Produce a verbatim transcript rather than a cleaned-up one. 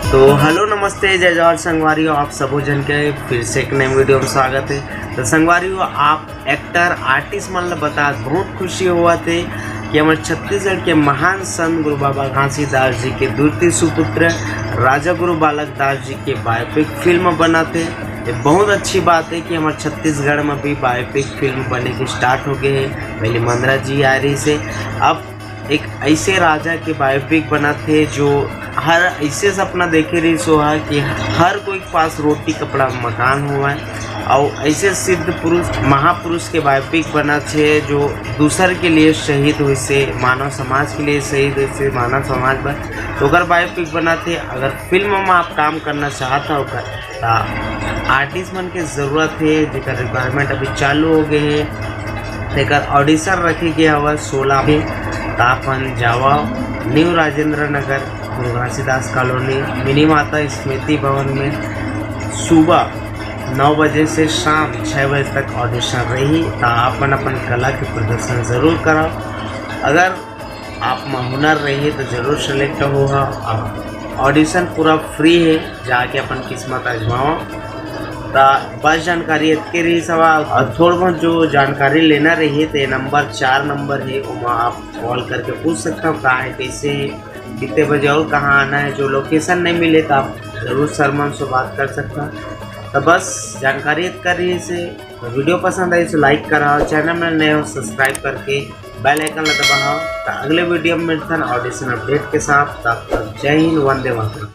तो हेलो, नमस्ते, जय जोहार संगवारी हो, आप सबो झन के फिर से एक नए वीडियो में स्वागत है। तो संगवारी हो, आप एक्टर आर्टिस्ट मन ल बता बहुत खुशी होवत हे कि हमर छत्तीसगढ़ के महान संत गुरु बाबा घासीदास जी के द्वितीय सुपुत्र राजा गुरु बालक दास जी के बायोपिक फिल्म बनत हे। ये बहुत अच्छी बात है कि हमर छत्तीसगढ़ में भी बायोपिक फिल्म बने के स्टार्ट हो गए है। पहले मंदरा जी आ रही से, अब एक ऐसे राजा के बायोपिक बनत हे जो हर ऐसे सपना देखे रहिस होहा कि हर कोई के पास रोटी कपड़ा मकान होवय, अउ ऐसे सिद्ध पुरुष महापुरुष के बायोपिक बनत हे जो दूसर के लिए शहीद होइसे, मानव समाज के लिए शहीद होइसे, मानव समाज बर, तो ओकर बायोपिक बनत हे। अगर फिल्म में आप काम करना चाहत हो ओकर, त आर्टिस्ट मन के जरूरत हे, जेकर रिक्वायरमेंट अभी चालू हो गए हे, तेकर ऑडिशन रखे गए हवय सोलह में। त अपन जावा न्यू राजेंद्र नगर, गुरु घासीदास कॉलोनी, मिनी माता स्मृति भवन में सुबह नौ बजे से शाम छः बजे तक ऑडिशन रही। त आप मन अपन कला के प्रदर्शन जरूर कराओ। अगर आप में हुनर रही तो जरूर सेलेक्ट होहा। आप ऑडिशन पूरा फ्री है, जाके अपन किस्मत आजमाओ। त बस जानकारी इतके रही सवा, और थोड़ा बहुत जो जानकारी लेना रही तो ये नंबर चार नंबर है, वहाँ आप कॉल करके पूछ सकते हो कहाँ है, कैसे है, कितने बजे और कहाँ आना है। जो लोकेशन नहीं मिले तो आप जरूर सर मन से बात कर सकते हो। तो बस जानकारी इतका रही से, तो वीडियो पसंद आई तो लाइक कराओ, चैनल में नए हो सब्सक्राइब करके बेल आइकन ला दबाओ। तो अगले वीडियो में मिलथन ऑडिशन अपडेट के साथ। तब तक जय हिंद, वंदे मातरम।